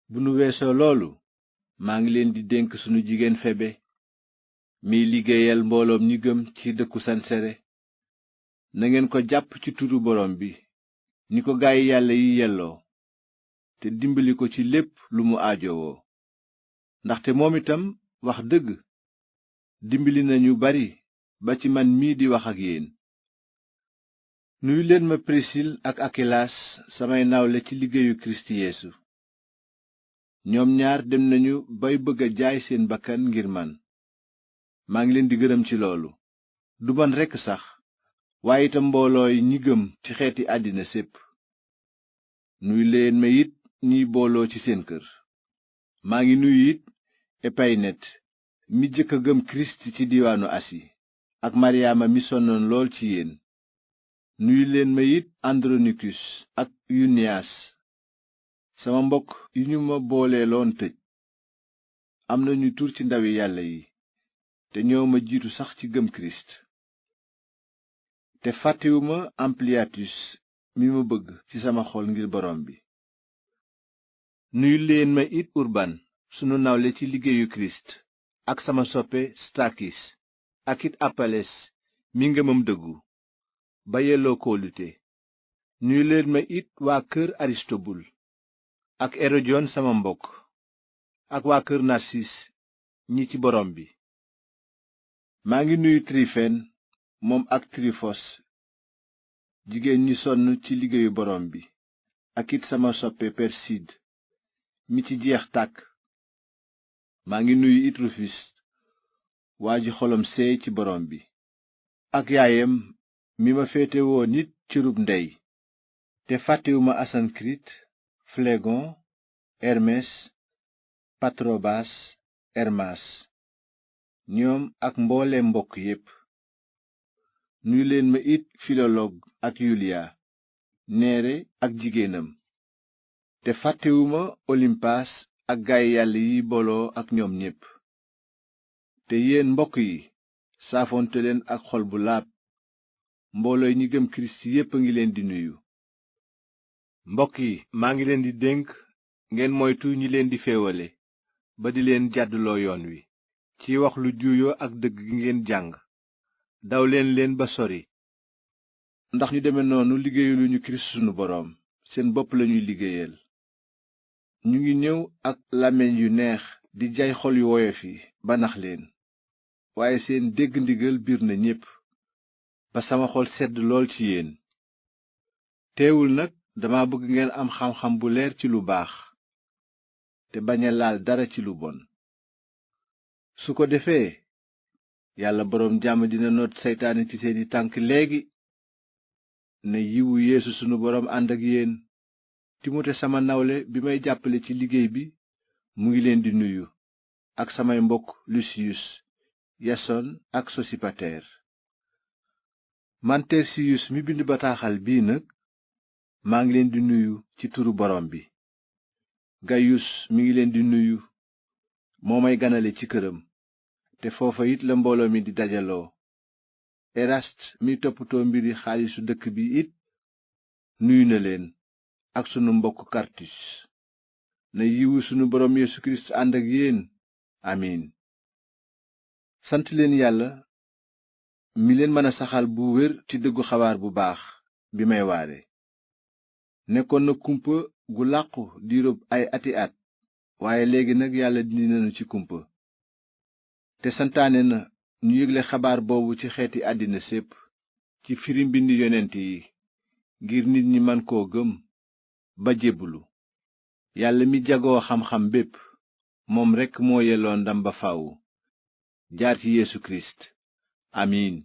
bu nu weesoo loolu maa ngi leen di dénk sunu jigéen Febe miy liggéeyal mbooloom ñi gëm ci dëkku Sansere. nangeen ko jàpp ci turu borom bi ni ko gaay yàlla yi yelloo te dimbali ko ci lépp lu mu aajowoo, ndaxte moom itam wax dëgg dimbali nañu bari ba ci man mii di wax ak yéen. nuyu leen ma Prisil ak Akilaas samay nawle ci liggéeyu Kirist Yeesu. ñoom ñaar dem nañu bay bëgg a jaay seen bakkan ngir man. maa ngi leen di gërëm ci loolu, du man rekk sax waaye itam mboolooy ñi gëm ci xeeti àddina sépp. nuyu leen ma it ñiy booloo ci seen kër. maa ngi nuyu it Epaynet mi jëkk a gëm Kirist ci diiwaanu Asi ak Maryaama mi sonnoon lool ci yéen. nuyu leen ma it Andronikus ak Yuniyaas sama mbokk yi ñu ma booleeloon tëj. am nañu tur ci ndawi yàlla yi te ñoo ma jiitu sax ci gëm Kirist. te fàttewuma Ampliatus mi ma bëgg ci sama xol ngir borom bi. nuyu leen ma it Urban sunu nawle ci liggéeyu Kirist ak sama soppe Stakis ak it Apelles mi ngëmam dëggu ba yelloo kóolute. nuyu leen ma it waa kër Aristobul ak Erodiyon sama mbokk ak waa kër Narsis ñi ci borom bi. maa ngi nuyu Trifen moom ak Trifos jigéen ñi sonn ci liggéeyu borom bi ak it sama soppe Persid mi ci jeex tàkk. maa ngi nuyu it Rufus waa ji xolam seey ci borom bi ak yaayam mi ma féete woon nit cërub ndey. te fàttewuma Asankrit Flegon Hermes Patrobas Hermas ñoom ak mbooleem mbokk yépp. nuyu leen ma it Filolog ak Yuliya neere ak jigéenam. te fàttewuma Olimpas ak gaay yàlla yi booloo ak ñoom ñépp. te yéen mbokk yi saafonte leen ak xol bu laab. mboolooy ñi gëm Kirist yépp a ngi leen di nuyu. mbokk yi maa ngi leen di dénk ngeen moytu ñi leen di féewale ba di leen jàdduloo yoon wi ci wax lu juuyoo ak dëgg gi ngeen jàng. daw leen ba sori, ndax ñu deme noonu liggéeyaluñu Kirist sunu boroom, seen bopp lañuy liggéeyal. ñu ngi ñëw ak làmmiñ yu neex di jaay xol yu woyof yi ba nax leen, waaye seen dégg ndigal biir na ñépp ba sama xol sedd lool ci yéen. teewul nag dama bëgg ngeen am xam-xam bu leer ci lu baax te bañ a laal dara ci lu bon. su ko defee yàlla boroom jàmm dina noot seytaane ci seeni tànk léegi. ne yiwu Yeesu sunu boroom ànd ak yéen. Timote sama nawle bi may jàppale ci liggéey bi mu ngi leen di nuyu ak samay mbokk Lusiyus Yason ak Sosipater. man Tersiyus mi bind bataaxal bii nag maa ngi leen di nuyu ci turu borom bi. Gayus mi ngi leen di nuyu moo may ganale ci këram te foofa it la mbooloo mi di dajaloo. Erast mi toppatoo mbiri xaalisu dëkk bi it nuyu na leen ak sunu mbokk Kartus. na yiwu sunu boroom Yeesu Kirist ànd ak yéen. amiin. sant leen yàlla mi leen mën a saxal bu wér ci dëggu xabaar bu baax bi may waare. nekkoon na kumpa gu làqu diirub ay ati at, waaye léegi nag yàlla dindi nañu ci kumpa. te santaane na ñu yégle xabaar boobu ci xeeti àddina sépp ci firi mbindi yonent yi ngir nit ñi man koo gëm ba jébbulu. yàlla mi jagoo xam-xam bépp moom rekk moo yelloo ndam ba faw. jaar ci Yeesu Kirist. amiin.